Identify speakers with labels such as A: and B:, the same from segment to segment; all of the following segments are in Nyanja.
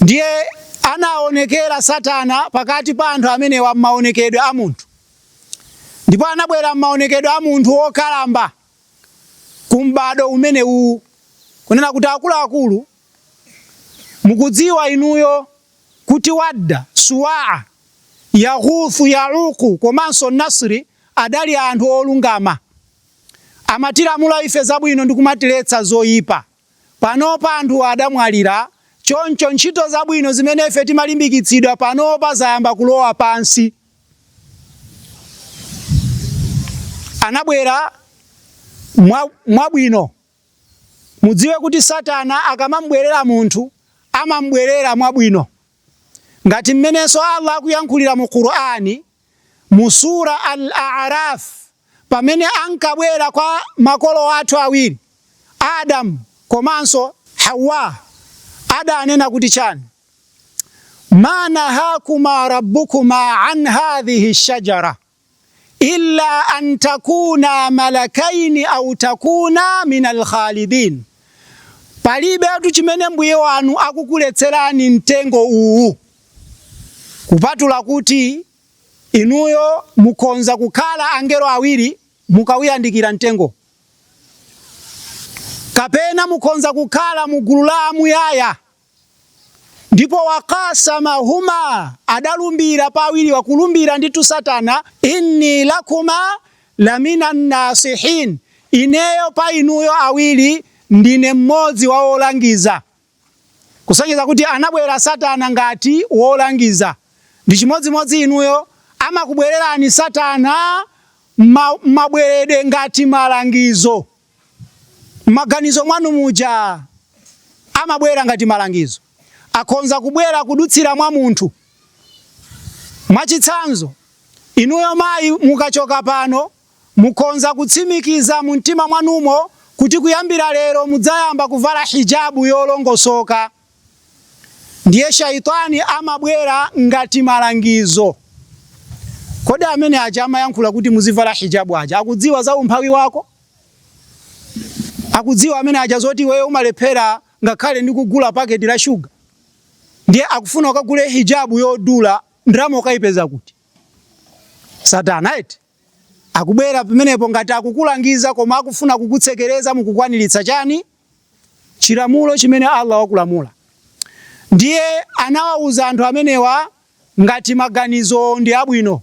A: Ndiye anaonekera Satana pakati pa anthu amenewa m'maonekedwe a munthu. Ndipo anabwera m'maonekedwe a munthu wokalamba ku m'bado umenewuwu, kunena kuti, Akuluakulu, mukudziwa inuyo kuti Wadda, Suwaa, Yaghuthu, Yauqu komanso Nasri adali anthu olungama. Amatilamula ife zabwino ndi kumatiletsa zoipa. Panopa anthuwa adamwalira, choncho ntchito zabwino zimene ife timalimbikitsidwa panopa zayamba kulowa pansi. Anabwera mwa mwabwino. Mudziwe kuti Satana akamam'bwerera munthu, amam'bwerera mwabwino. Ngati mmenenso Allah akuyankhulira mu Qur'an, mu Surah Al-A'raf, pamene ankabwera kwa makolo athu awiri, Adam komanso Hawa, adanena kuti chani? Ma nahakuma rabbukuma an hadhihi shajara illa an takuna malakaini au takuna min alkhalidin, palibetu chimene mbuye wanu akukuletserani mtengo uwu kupatula kuti inuyo mukhonza kukhala angelo awiri mukauyandikira mtengo, kapena mukhonza kukhala mugulu la amuyaya. Ndipo waqasamahuma, adalumbira pa awiriwa, kulumbira ndithu Satana, inni lakuma lamina nasihin, ineyo pa inuyo awiri ndine mmodzi wa olangiza. Kusonyeza kuti anabwera Satana ngati wolangiza. Ndi chimodzimodzi inuyo, amakubwererani Satana mmabweredwe ngati malangizo. Mmaganizo mwanu muja amabwera ngati malangizo. Akhonza kubwera kudutsira mwa munthu. Mwachitsanzo, inuyo mayi mukachoka pano, mukhonza kutsimikiza mumtima mwanumo kuti kuyambira lero mudzayamba kuvala hijabu yolongosoka. Ndiye Shaytani amabwera ngati malangizo. Kodi amene aja amayankhula kuti muzivala hijabu aja akudziwa za umphawi wako? Akudziwa amene aja zoti iweyo umalephera ngakhale ndi kugula paketi la shuga? Ndiye akufuna ukagule hijabu yodula, ndalama ukayipeza kuti? Satana eti akubwera pamenepo ngati akukulangiza koma akufuna kukutsekereza mukukwaniritsa chani? Chilamulo chimene Allah wakulamula. Ndiye anawauza anthu amenewa ngati maganizo ndi abwino.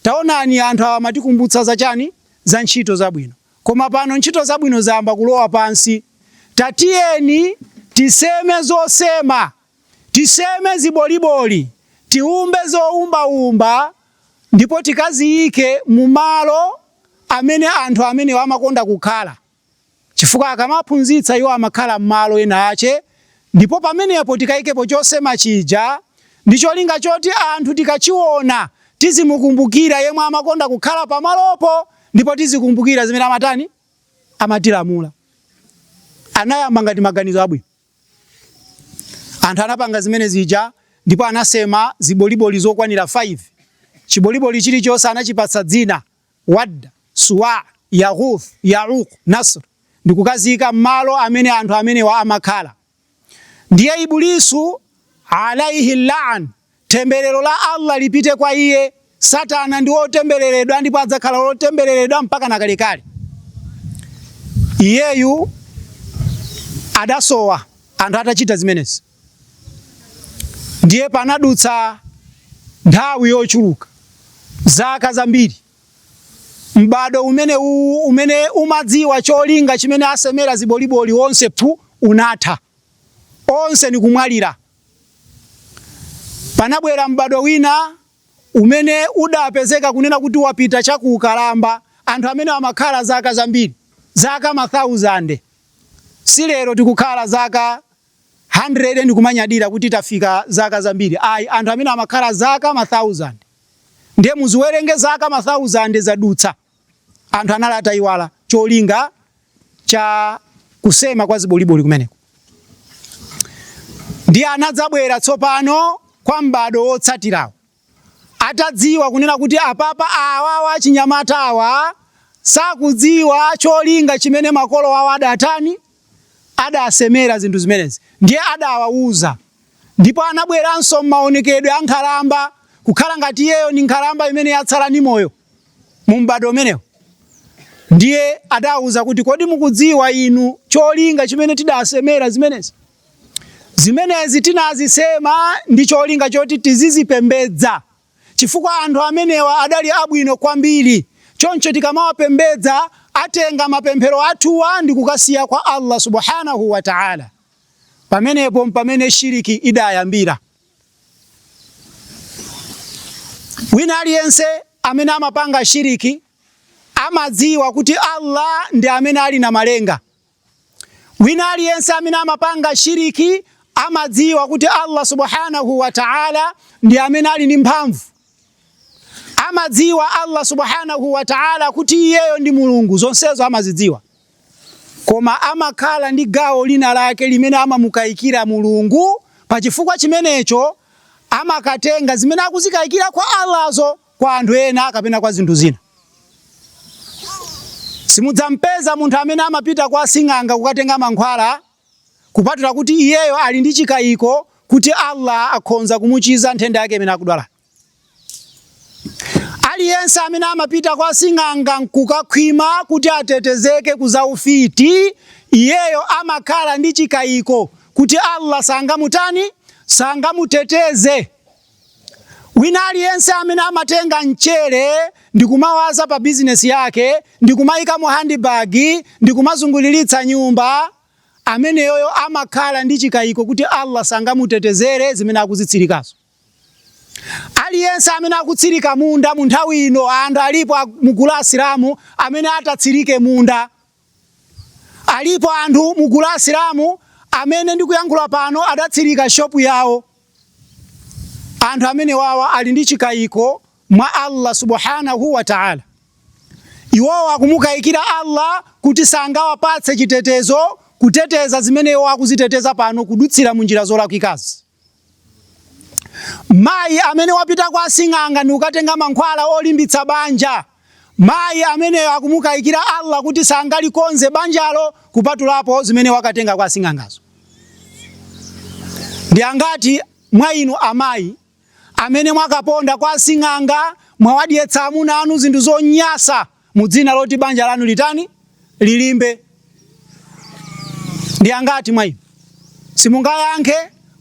A: Taonani anthu awa amatikumbutsa za chani? Za ntchito zabwino. Koma pano ntchito zabwino zayamba kulowa pansi. Tatiyeni tiseme zosema, tiseme ziboliboli, tiumbe zoumbaumba ndipo tikaziyike mu malo amene anthu amenewa amakonda kukhala. Chifukwa akamaphunzitsa iwo amakhala mmalo ena ache, ndipo pamenepo tikaikepo chosema chija ndi cholinga choti anthu tikachiona tizimukumbukira yemwe amakonda kukhala pamalopo ndipo tizikumbukira zimene amatani? Amatilamula. Anayamba ngati maganizo abwino. Anthu anapanga zimene zija ndipo anasema ziboliboli zokwanira 5. Chiboliboli chilichonse anachipatsa dzina. Wadd, Suwa, Yaghuth, Yauq, Nasr, ndikukaziika mmalo amene anthu amenewa amakhala. Ndiye Ibulisu, alaihi laan, themberero la Allah lipite kwa iye, Satana ndi wotembereredwa ndipo adzakhala wotembereredwa mpaka na kalekale. Iyeyu adasowa anthu atachita zimenezi. Ndiye panadutsa nthawi yochuluka, zaka zambiri. M'bado umene uwu umene umadziwa cholinga chimene asemera ziboliboli wonse phu unatha. Onse nikumwalira. Panabwera m'bado wina umene udapezeka kunena kuti wapita chakuukalamba, anthu amene amakhala zaka zambiri, zaka mathauzande. Si lero tikukhala zaka 100 ndikumanyadira kuti tafika zaka zambiri ayi, anthu amene amakhala zaka ma 1000 ndiye muziwerenge zaka ma 1000 zadutsa, anthu anali atayiwala cholinga cha kusema kwa ziboliboli kumeneko. Ndiye anadzabwera tsopano kwa m'bado wotsatirawo atadziwa kunena kuti apapa awawa achinyamata awa sakudziwa cholinga chimene makolo awo adatani adasemera zinthu zimenezi, ndiye adawauza. Ndipo anabweranso m'maonekedwe a nkhalamba, kukhala ngati iyeyo ndi nkhalamba imene yatsala ndi moyo mu m'badwo umenewo. Ndiye adawauza kuti, Kodi mukudziwa inu cholinga chimene tidasemera zimenezi? Zimenezi tinazisema ndi cholinga choti tizizipembedza, chifukwa anthu amenewa adali abwino kwambiri. Choncho tikamawapembedza atenga mapemphero athuwa ndi kukasiya kwa Allah Subhaanahu wa Ta'ala. Pamenepo mpamene shiriki idayambira. Wina aliyense amene amapanga shiriki amadziwa kuti Allah ndi amene ali namalenga. Wina aliyense amene amapanga shiriki amadziwa kuti Allah Subhaanahu wa Ta'ala ndi amene ali ndi mphamvu. Amadziwa Allah Subhaanahu wa Ta'ala kuti iyeyo ndi Mulungu, zonsezo amazidziwa. Koma amakhala ndi gawo lina lake limene amamukaikira Mulungu, pa chifukwa chimenecho amakatenga zimene akuzikaikira kwa Allahzo kwa anthu ena kapena kwa zinthu zina. Simudzampeza munthu amene amapita kwa sing'anga kukatenga mankhwala kupatula kuti iyeyo ali ndi chikaiko kuti Allah akhonza kumuchiza nthenda yake imene akudwala. Aliyense amene amapita kwa sing'anga nkukakhwima kuti atetezeke ku zaufiti, iyeyo amakhala ndi chikaiko kuti Allah sangamutani, sangamuteteze. Wina aliyense amene amatenga mchere ndikumawaza pa bizinesi yake, ndikumaika mu handbag, ndikumazunguliritsa nyumba, ameneyoyo amakhala ndi chikaiko kuti Allah sangamutetezere zimene akuzitsirikazo. Aliyense amene akutsirika munda mu nthawi ino, anthu alipo mugulu la Asilamu amene atatsirike munda. Alipo anthu mugulu la Asilamu amene ndikuyankhula pano adatsirika shopu yawo. Anthu amenewawa ali ndi chikayiko mwa Allah Subhaanahu wa Ta'ala. Iwowo akumukayikira Allah kuti sangawapatse chitetezo kuteteza zimene iwo akuziteteza pano kudutsira mu njira zolakwikazi. Mayi amene wapita kwa sing'anga ndikukatenga mankhwala olimbitsa banja, mayi ameneyo akumukayikira Allah kuti sangalikonze banjalo kupatulapo zimene wakatenga kwa sing'angazo. Ndi angati mwa inu amayi amene mwakaponda kwa sing'anga, mwawadyetsa amuna anu zinthu zonyasa mu dzina loti banja lanu litani? Lilimbe. Ndi angati mwa inu? Simungayankhe,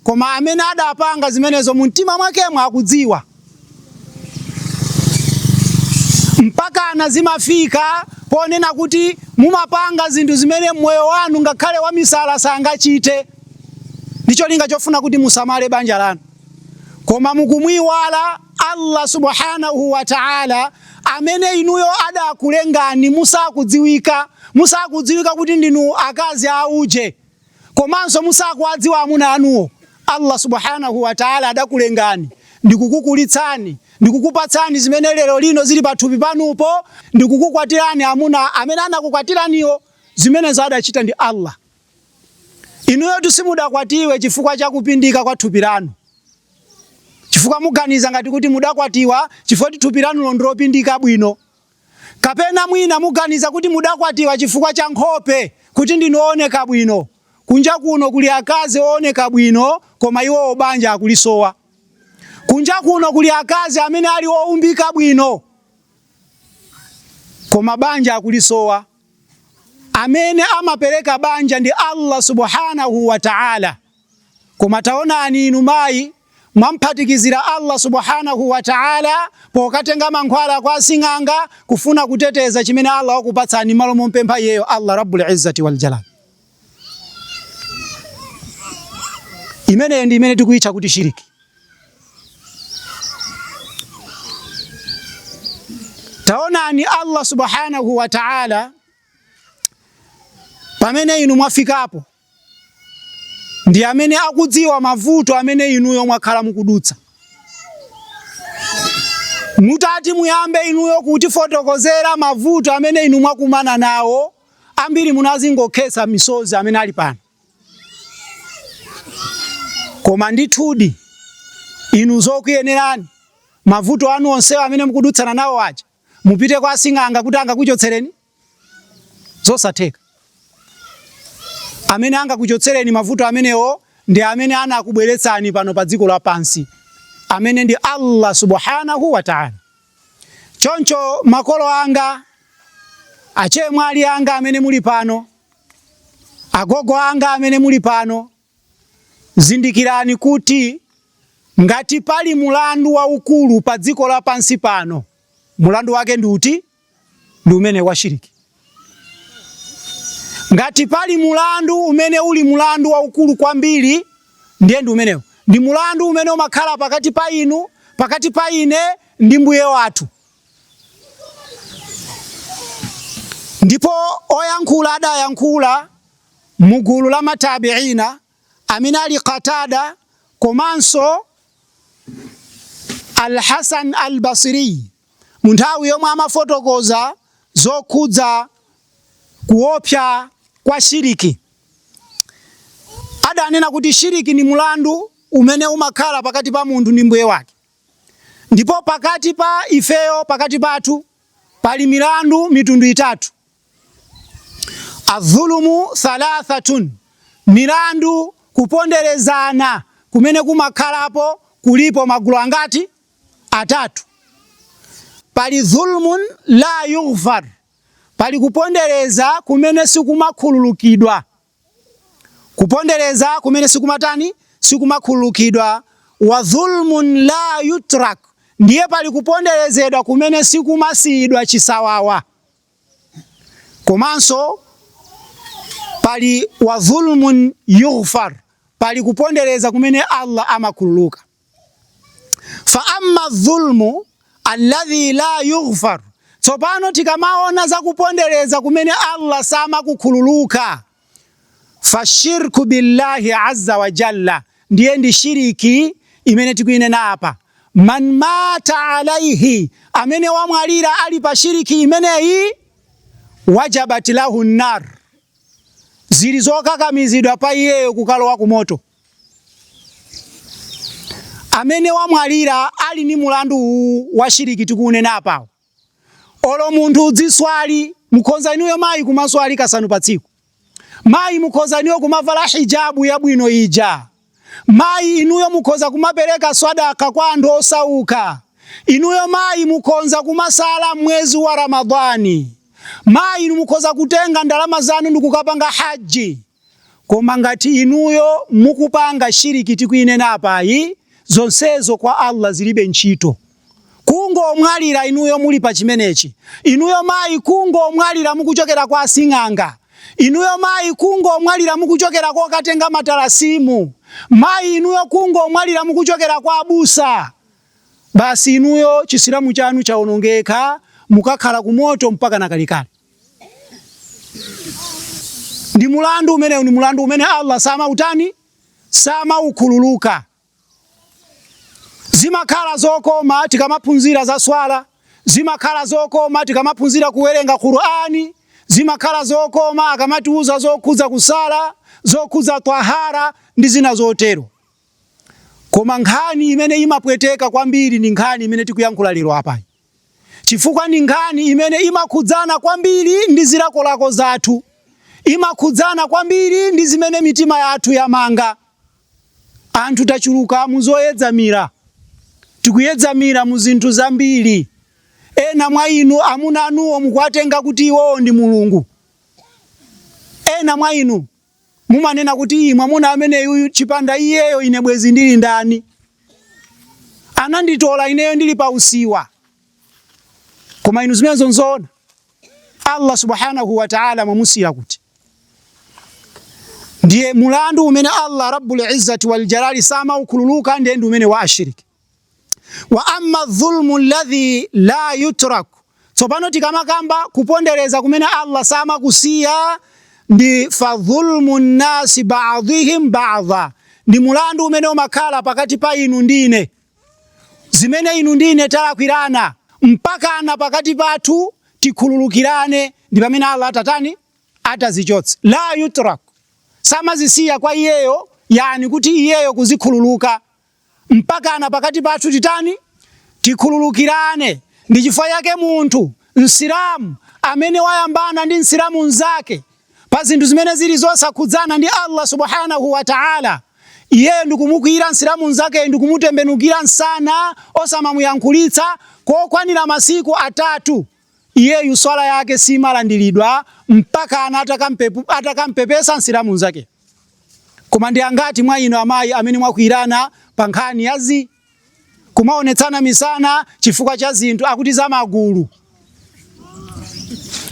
A: koma amene adapanga zimenezo mu mtima mwakemo akudziwa. Mpakana zimafika ponena kuti mumapanga zinthu zimene mmoyo wanu ngakhale wamisala sangachite, ndi cholinga chofuna kuti musamale banja lanu. Koma mukumuiwala Allah Subhaanahu wa Ta'ala amene inuyo adakulengani musakudziwika, musakudziwika kuti ndinu akazi a uje, komanso musakuwadziwa amuna anuwo. Allah Subhaanahu wa Ta'ala adakulengani ndikukukulitsani ndikukupatsani zimene lero lino zili pathupi panupo ndikukukwatirani amuna amene anakukwatiraniwo. Zimenezo adachita ndi Allah. Inuyotu simudakwatiwe chifukwa cha kupindika kwa thupi lanu, chifukwa muganiza ngati kuti mudakwatiwa chifukwa kuti thupi lanulo ndilopindika bwino, kapena mwina muganiza kuti mudakwatiwa chifukwa cha nkhope, kuti ndinu ooneka bwino. Kunja kuno kuli akazi ooneka bwino koma iwowo banja akulisowa. Kunja kuno kuli akazi amene ali oumbika bwino koma banja akulisowa. Amene amapereka banja ndi Allah Subhaanahu wa Ta'ala. Koma taonani inu mayi, mwamphatikizira Allah Subhaanahu wa Ta'ala pokatenga mankhwala kwa asing'anga kufuna kuteteza chimene Allah wakupatsani m'malo mompempha iyeyo Allah Rabbul Izzati wal Jalal. Imeneyo ndi imene tikuyitcha kuti shiriki. Taonani Allah Subhaanahu wa Ta'ala pamene inu mwafikapo ndi amene akudziwa mavuto amene inuyo mwakhala mukudutsa. Mutati muyambe inuyo kutifotokozera mavuto amene inu mwakumana nawo, ambiri munazingokhetsa misozi amene ali pano. Koma ndithudi inu zokuyenerani mavuto anu onsewo amene mukudutsana nawo aja, mupite kwa asing'anga kuti angakuchotsereni? Zosatheka. Amene angakuchotsereni mavuto amenewo ndi amene anakubweretsani pano pa dziko lapansi, amene ndi Allah subhanahu wa ta'ala. Choncho makolo anga, achemwali anga amene muli pano, agogo anga amene muli pano, zindikirani kuti ngati pali mulandu waukulu pa dziko lapansi pano, mulandu wake ndi uti? Ndi umene wa shiriki. Ngati pali mulandu umene uli mulandu waukulu kwambiri, ndiye ndi umenewo. Ndi mulandu umene umakhala pakati pa inu, pakati pa ine ndi Mbuye wathu. Ndipo oyankhula adayankhula mugulu la matabiina amene ali Qatada komanso Al-Hasan Al-Basri mu nthawi yomwe amafotokoza zokhudza kuopsa kwa shiriki, adanena kuti shiriki ni mulandu umene umakhala pakati pa munthu ndi mbuye wake, ndipo pakati pa ifeyo, pakati pathu pali milandu mitundu itatu. Adhulumu thalathatun, milandu kuponderezana kumene kumakhalapo kulipo magulu angati? Atatu. Pali dhulmun la yughfar, pali kupondereza kumene sikumakhululukidwa. Kupondereza kumene sikumatani? Sikumakhululukidwa. Wa dhulmun la yutrak, ndiye pali kuponderezedwa kumene sikumasiyidwa chisawawa. Komanso pali wa dhulmun yughfar, pali kupondereza kumene Allah amakhululuka. Fa amma dhulmu alladhi la yughfar, tsopano tikamaona za kupondereza kumene Allah samakukhululuka, fa shirku billahi azza wa jalla, ndiye ndi shiriki imene tikuinena apa. Man mata alaihi, amene wamwalira ali pa shiriki imeneyi, wajabat lahu nnar, zili zokakamizidwa pa iyeyo kukalowa kumoto. Amene wamwalira ali ni mulandu uwu wa shiriki tikuunena apawo. Olo munthu udziswali, mukhoza inuyo mayi kumaswali kasanu pa tsiku. Mayi mukhoza inuyo kumavala hijabu yabwino ija. Mayi inuyo mukhoza kumapereka swadaka kwa anthu osauka. Inuyo mayi mukhoza kumasala mwezi wa Ramadhani. Mayi inu mukhoza kutenga ndalama zanu ndikukapanga haji. Koma ngati inuyo mukupanga shiriki tikuinena apayi, zonsezo kwa Allah zilibe ntchito. Kungomwalira inuyo muli pa chimenechi. Inuyo mayi kungomwalira mukuchokera kwa asing'anga. Inuyo mayi kungomwalira mukuchokera kokatenga matalasimu. Mayi inuyo kungomwalira mukuchokera kwa abusa. Basi inuyo chisilamu chanu chaonongeka, mukakhala kumoto mpaka na kalekale. Ndi mulandu umenewu, ndi mulandu umene Allah samautani, samaukhululuka. Zimakhala zokoma tikamaphunzira za swala, zimakhala zokoma tikamaphunzira kuwerenga Qur'ani, zimakhala zokoma akamatiuza zokhudza kusala, zokhudza tahara ndi zina zotero. Koma nkhani imene imapweteka kwambiri ndi nkhani imene tikuyankhula lero apayi, chifukwa ndi nkhani imene imakhudzana kwambiri ndi zilakolako zathu, imakhudzana kwambiri ndi zimene mitima yathu yamanga. Anthu tachuluka mu zoyedzamira, tikuyedzamira mu zinthu zambiri. Ena mwa inu amuna anuwo mukuwatenga kuti iwowo ndi Mulungu. Ena mwa inu mumanena kuti iyi mwamuna ameneyuyu chipanda iyeyo ine bwezi ndili ndani? Ananditola ineyo ndili pa usiwa. Koma inu zimenezo nzoona? Allah subhanahu wa ta'ala mwamusiya kuti? Ndiye mulandu umene Allah Rabbul Izzati wal Jalali samaukhululuka ndiye ndi umene wa ashiriki. Wa amma dhulmu alladhi la yutrak, tsopano tikamakamba kupondereza kumene Allah samakusiya ndi fa dhulmu nnasi ba'dihim ba'dha, ndi mulandu umene umakhala pakati pa inu ndi ine, zimene inu ndi ine talakwirana mpakana pakati pathu tikhululukirane, ndi pamene Allah atatani atazichotse. La yutrak, samazisiya kwa iyeyo, yani kuti iyeyo kuzikhululuka mpakana pakati pathu titani? Tikhululukirane. Ndi chifukwa chake munthu Msilamu amene wayambana ndi Msilamu mnzake pa zinthu zimene zili zosakhudzana ndi Allah subhanahu wa ta'ala, Iyeyo ndikumukwiyira Msilamu mnzakeyo ndikumutembenukira msana osamamuyankhulitsa kokwanira masiku atatu, iyeyu swala yake simalandiridwa mpakana atakampepesa Msilamu mnzakeyo. Koma ndi angati mwa inu amayi amene mwakwiyirana pa nkhani ya zi kumaonetsana misana chifukwa cha zinthu akuti za magulu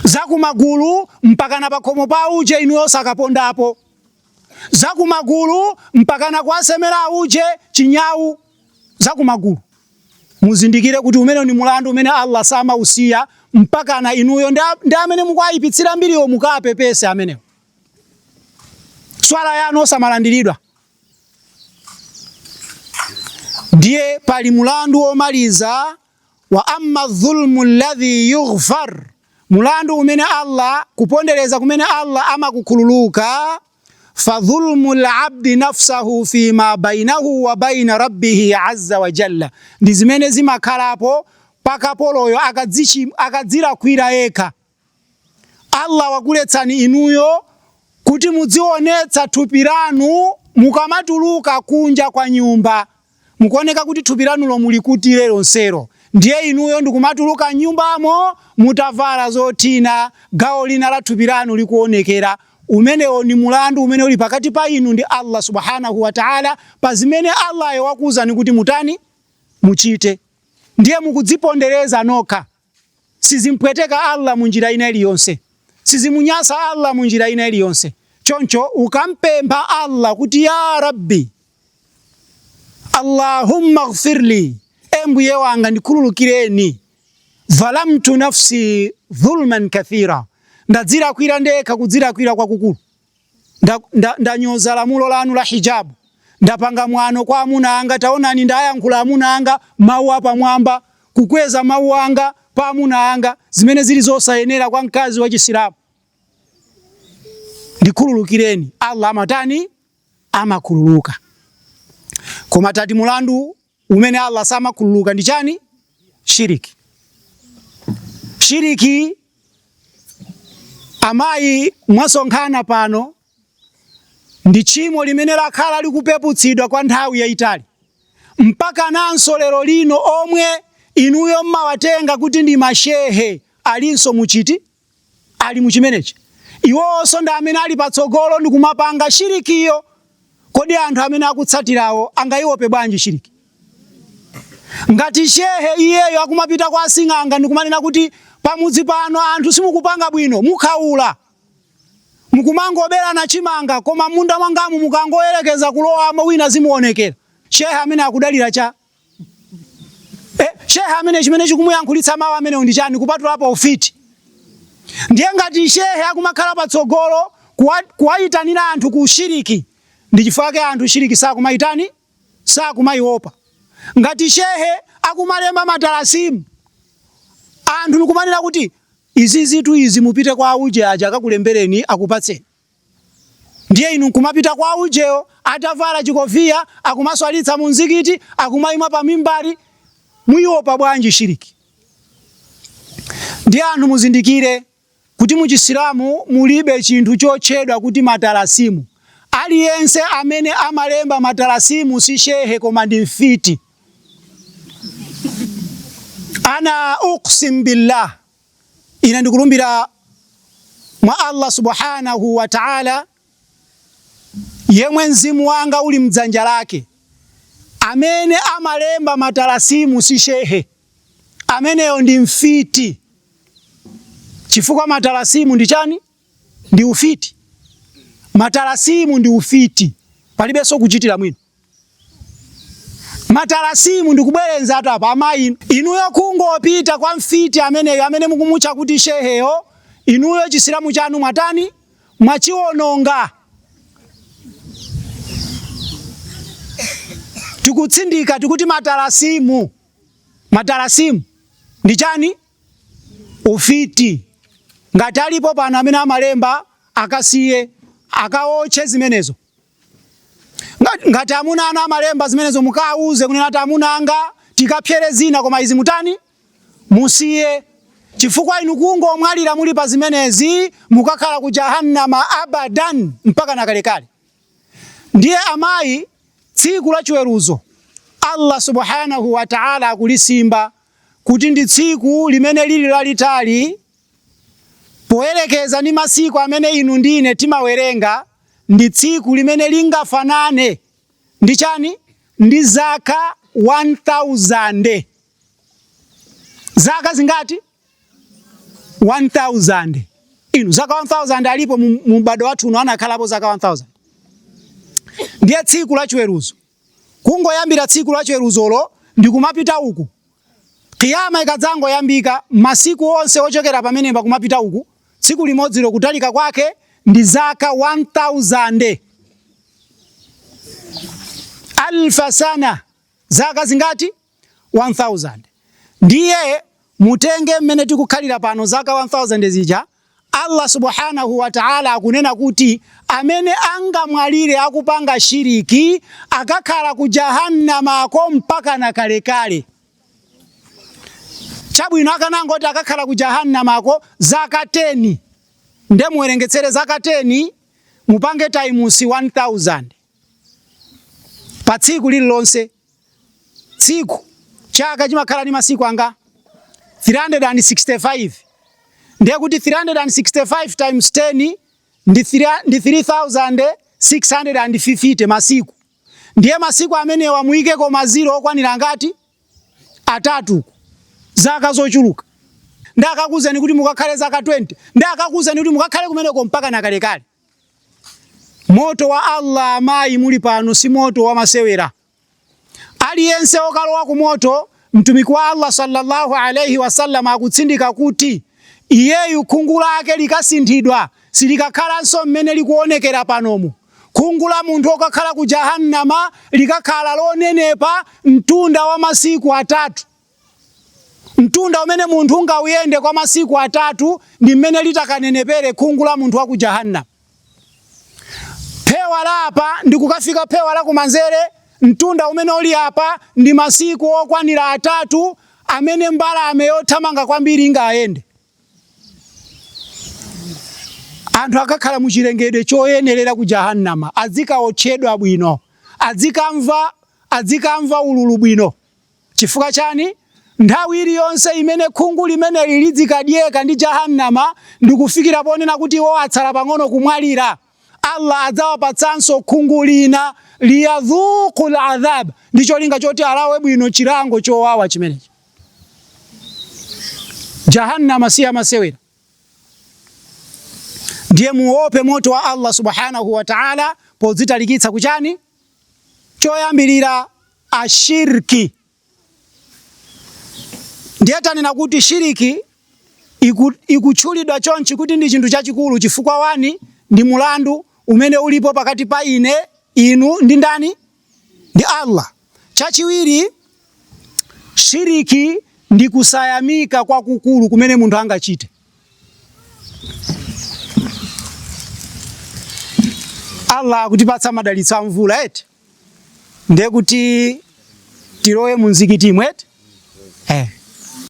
A: zakumagulu mpakana pakhomo pa uje inuyo osakapondapo zakumagulu mpakana kuwasemera auje chinyawu zakumagulu. Muzindikire kuti umenewu ndi mulandu umene Allah samausiya mpakana inuyo ndi amene mukuwayipitsira mbiriwo mukapepese amenewo. Swala yanu osamalandiridwa. Ndiye pali mulandu womaliza wa amma dhulmu alladhi yughfar, mulandu umene Allah, kupondereza kumene Allah amakukhululuka, fa dhulmu al-abdi nafsahu fi ma bainahu wa baina rabbihi azza wa jalla, ndi zimene zimakhalapo pa kapoloyo akadzilakwira yekha. Allah wakuletsani inuyo kuti mudzionetsa thupi lanu mukamatuluka kunja kwa nyumba. Mukuoneka kuti thupi lanulo mulikutire lonselo. Ndiye inuyo ndikumatuluka m'nyumbamo mutavala zothina, gawo lina la thupi lanu likuonekera. Umenewo ndi mulandu umene uli pakati pa inu ndi Allah Subhaanahu wa Ta'ala pa zimene Allahyo wakuuzani kuti mutani? Muchite. Ndiye mukudzipondereza nokha. Sizimpweteka Allah munjira ina iliyonse. Sizimunyasa Allah munjira ina iliyonse. Choncho ukampempha Allah kuti Ya Rabbi, Allahumma ghfirli, e Mbuye wanga ndikhululukireni, dhalamtu nafsi dhulman kathira, ndadzilakwira ndekha kudzilakwira kwakukulu. Ndanyoza lamulo lanu la hijabu, ndapanga mwano kwa amuna anga, taonani ndayankhula amuna anga mawu apamwamba, kukweza mawu anga pa amuna anga, zimene zili zosayenera kwa mkazi wa Chisilamu. Ndikhululukireni. Allah amatani? Amakhululuka. Koma tati mulandu umene Allah samakhululuka ndi chani? Shiriki. Shiriki, amayi mwasonkhana pano, ndi tchimo limene lakhala likupeputsidwa kwa nthawi yayitali mpaka nanso lero lino omwe inuyo mmawatenga kuti ndi mashehe alinso muchiti ali muchimenechi. Iwowonso ndi amene ali patsogolo ndi kumapanga shirikiyo. Kodi anthu amene akutsatirawo angaiope bwanji shiriki? Ngati shehe iyeyo akumapita kwa asing'anga ndi kumanena kuti pamudzi pano anthu simukupanga bwino, mukhaula, mukumangoberana chimanga, koma m'munda mwangamu mukangoyerekeza kulowamo wina zimuonekera. Shehe amene akudalira cha Eh, shehe amene chimene chikumuyankhulitsa mawu amenewo ndi chani kupatulapo ufiti? Ndiye ngati shehe akumakhala patsogolo kuwayitanira anthu ku shiriki, ndi chifukwa chake anthu shiriki sakumayitani, sakumayiopa. Ngati shehe akumalemba matalasimu, anthu nikumanena kuti izizitu izi mupite kwa auje aja akakulembereni akupatseni. Ndiye inu nkumapita kwa ujewo atavala chikofiya akumaswalitsa mu mzikiti akumayima pa mimbari, muiopa bwanji shiriki? Ndiye anthu muzindikire kuti mu Chisilamu mulibe chinthu chotchedwa kuti matalasimu. Aliyense amene amalemba matalasimu si shehe koma ndi mfiti. Ana uqsim billah, Ine ndikulumbira mwa Allah subhanahu wa ta'ala yemwe mzimu wanga uli mdzanja lake, amene amalemba matalasimu si shehe, ameneyo ndi mfiti, chifukwa matalasimu ndi chani? Ndi ufiti. Matalasimu ndi ufiti, palibenso kuchitira mwina. Matalasimu ndikubwerenzatu apa amayi inuyo kungopita kwa mfiti ameneyo amene mukumutcha kuti sheheyo inuyo chisilamu chanu mwatani mwachiwononga tikutsindika tikuti matalasimu matalasimu ndi chani ufiti ngati alipo pano amene amalemba akasiye akaotche zimenezo Ngati amuna anu amalemba zimenezo mukawauze kunena kuti amuna anga tikapyere zina koma izi mutani? Musiye. Chifukwa inu kungomwalira muli pa zimenezi mukakhala ku jahannama abadan mpaka na kalekale. Ndiye amayi Tsiku la chiweruzo Allah subhanahu wa ta'ala akulisimba kuti ndi tsiku limene lili lalitali poyerekeza ndi masiku amene inu ndi ine timawerenga, ndi tsiku limene lingafanane ndi chani? Ndi zaka 1000. Zaka zingati? 1000. Inu zaka 1000 alipo mu m'bado wathu uno anakhalapo zaka 1000. Ndiye tsiku la chiweruzo. Kungoyambira tsiku la chiweruzolo ndi kumapita uku. Qiyama ikadzangoyambika, masiku onse ochokera pamenepa kumapita uku, tsiku limodzilo kutalika kwake ndi zaka 1000. Alfa sana, zaka zingati? 1000. Ndiye mutenge mmene tikukhalira pano zaka 1000 zija, Allah subhanahu wa ta'ala akunena kuti amene angamwalire akupanga shiriki akakhala ku jahannamako mpaka na kalekale. Chabwino akanangoti akakhala ku jahannamako zaka 10, nde muwerengetsere zaka 10 mupange times 1000 pa tsiku lililonse. Tsiku, chaka chimakhala ndi masiku anga 365, ndiye kuti 365 times 10 ndi 3650 masiku. Ndiye masiku amenewa muyikeko maziro okwanira angati? Atatu. Zaka zochuluka. Ndiye akakuuzeni kuti mukakhale zaka 20, ndiye akakuuzeni kuti mukakhale kumeneko mpaka na kalekale. Moto wa Allah amayi muli pano si moto wa masewera. Aliyense okalowa ku moto, Mtumiki wa Allah sallallahu alayhi wasallam akutsindika kuti iyeyu khungu lake likasinthidwa silikakhalanso mmene likuonekera panomu. Khungu la munthu okakhala ku Jahannama likakhala lonenepa mtunda wa masiku atatu. Mtunda umene munthu ungauyende kwa masiku atatu ndi mmene litakanenepere khungu la munthu wa ku Jahannam. Phewa la apa ndi kukafika phewa la kumanzere, mtunda umene uli apa ndi masiku okwanira atatu amene mbalame yothamanga kwambiri ingayende. Anthu akakhala mu chilengedwe choyenerera ku Jahannama, adzikaotchedwa bwino, adzikamva, adzikamva ululu bwino. Chifukwa chani? Nthawi iliyonse imene khungu limeneli lidzikadyeka ndi Jahannama ndikufikira ponena kuti iwo atsala pang'ono kumwalira, Allah adzawapatsanso khungu lina, liyadhuqul adhab, ndi cholinga choti alawe bwino chilango chowawa chimenechi. Jahannama si yamasewera. Ndiye muope moto wa Allah subhanahu wa ta'ala podzitalikitsa kuchani? Choyambirira ashirki. Ndiye tanena kuti shiriki ikutchulidwa chonchi kuti ndi chinthu chachikulu chifukwa wani ndi mulandu umene ulipo pakati pa ine, inu ndi ndani? Ndi Allah. Chachiwiri, shiriki ndi kusayamika kwakukulu kumene munthu angachite. Allah akutipatsa madalitso a mvula eti, ndiye kuti tilowe mu mzikitimu eti.